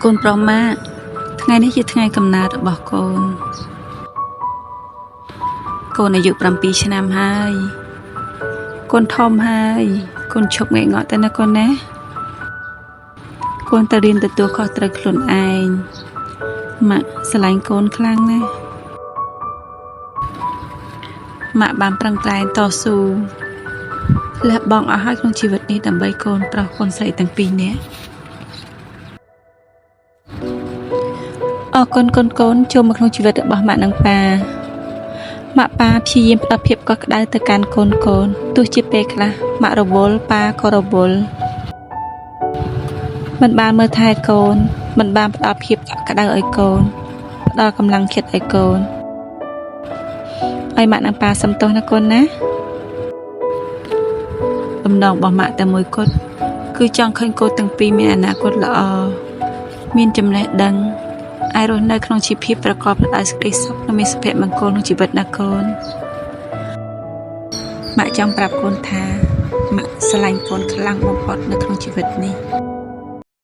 កូនប្រុសម៉ាក់ថ្ងៃនេះជាថ្ងៃកំណើតរបស់កូន កូនអាយុ7ឆ្នាំហើយ កូនធំហើយកូនឈប់ងែកងក់ទៅណាកូនណាកូនទៅរៀនទទួលខុសត្រូវខ្លួនឯងម៉ាក់ស្រឡាញ់កូនខ្លាំងណាស់ម៉ាក់បានប្រឹងប្រែងតស៊ូលះបង់អស់ហើយក្នុងជីវិតនេះដើម្បីកូនប្រុសកូនស្រីទាំងពីរនាក់អរគុណកូនកូនចូលមកក្នុងជីវិតរបស់ម៉ាក់និងប៉ាម៉ាក់ប៉ាព្យាយាមផ្ដល់ភាពកក់ក្ដៅទៅកាន់កូនកូនទោះជាពេលខ្លះម៉ាក់រវល់ប៉ាក៏រវល់មិនបានមើលថែកូនមិនបានផ្ដល់ភាពកក់ក្ដៅឲ្យកូនផ្ដល់កម្លាំងចិត្តឲ្យកូនឲ្យម៉ាក់និងប៉ាសុំទោសណាកូនណាបំណងរបស់ម៉ាក់តែមួយគត់គឺចង់ឃើញកូនទាំងពីរមានអនាគតល្អមានចំណេះដឹងអាចរស់នៅក្នុងជីវភាពប្រកបដោយសេចក្តីសុខនិងមានសុភមង្គលក្នុងជីវិតណាកូនម៉ាក់ចង់ប្រាប់កូនថាម៉ាក់ស្រឡាញ់កូនខ្លាំងបំផុតនៅក្នុងជីវិតនេះ។